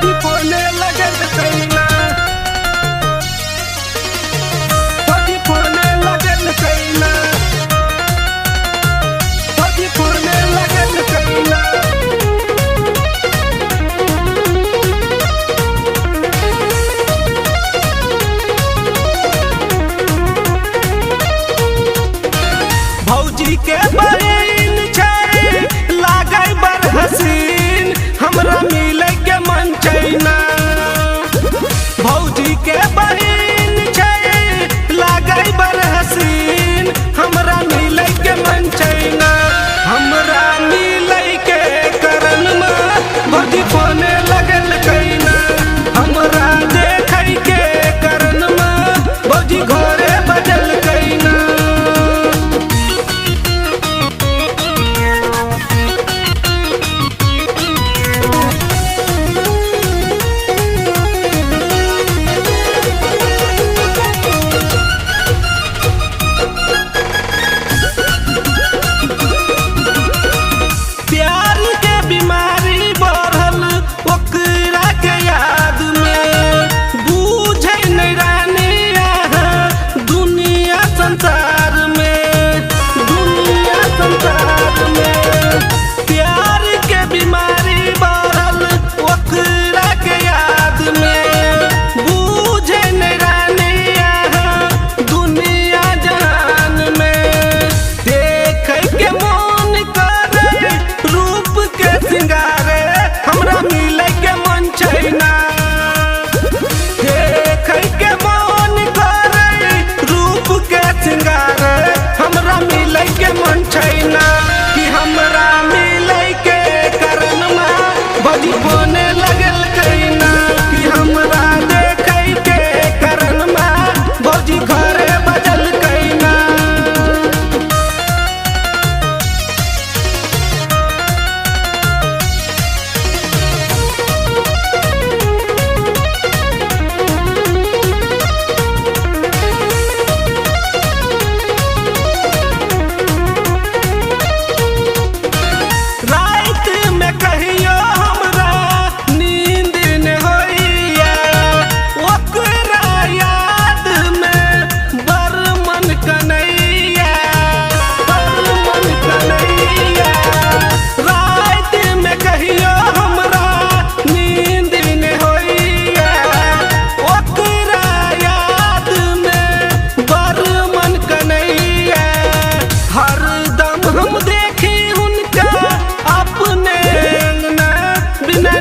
भौजी फोने लगल कैना, भौजी फोने लगल कैना, भौजी फोने लगल कैना। भौजी के बहिन छै लागै बड़ हसीन, हमरा मिलै के मन छै ना। भौजी के बहिन छै लागै बड़ हसीन, हमरा मिलै के मन छै ना। हमरा मिलै के करन मा भौजी फोने लगल कैना, हमरा देखै के करन मा भौजी घरे बजल कैना। प्यार के बीमारी बढ़ल ओकरा के याद में, बूझै नहीं रानी अहाँ दुनिया संसार में, दुनिया संसार में। प्यार के बीमारी बढ़ल ओकरा के याद में, बूझै नहीं रानी अहाँ दुनिया जहान में। देखै के मोन करे रूप के सिंगारे, हमरा मिलै के मन छै ना। देखै के मन करे रूप के सिंगारे, हमरा मिलै के मन छै ना। कि हमरा मिलै के करन मा भौजी फोने लगल कैना, कि हमरा देखै के करन मा भौजी घरे बजल कैना। रात में कहियो हमरा नींद न होइया, ओकरा याद में बड़ मन कनैया, बड़ मन कनैया। रात में कहियो हमरा नींद न होइया, ओकरा याद में बड़ मन कनैया। हरदम हम देखी उनका अपने अंगना, बिना